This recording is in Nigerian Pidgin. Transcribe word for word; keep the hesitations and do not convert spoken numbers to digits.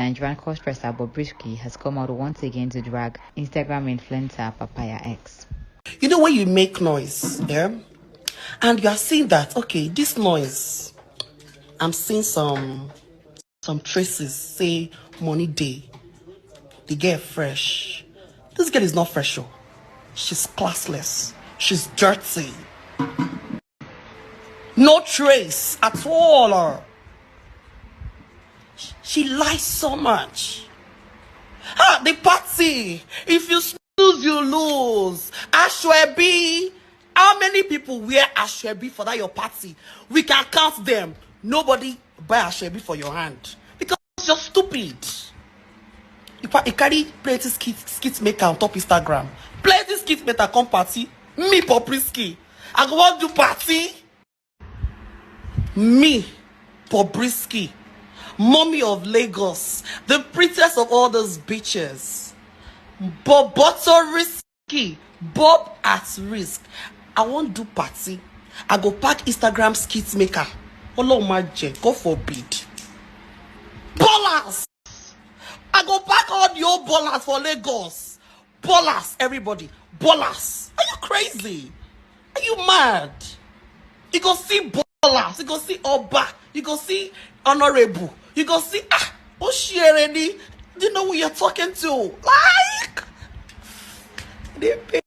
Nigerian crossdresser Bobrisky has come out once again to drag Instagram influencer Papaya X. You know when you make noise, yeah? And you are seeing that, okay, this noise, I'm seeing some some traces say money day. The girl fresh. This girl is not fresh, oh. She's classless. She's dirty. No trace at all. She lies so much. Ah, the party. If you snooze, you lose. Asoebi. How many people wear asoebi for that your party? We can count them. Nobody buy asoebi for your hand because you're stupid. You, pa- you carry plenty skit skit maker on top Instagram. Plenty skit maker come party. Me Bobrisky. I go want do party. Me Bobrisky, mommy of Lagos, the prettiest of all those bitches. Boboto risky, Bob at risk. I won't do party. I go pack Instagram skit maker. Ọlọ́run má jẹ́, God forbid. Ballers! I go pack all the old ballers for Lagos. Ballers, everybody. Ballers. Are you crazy? Are you mad? You go see ballers. You go see Oba. You go see honorable. You go see, ah, Oshiereni. Do you know who you're talking to? Like, they pay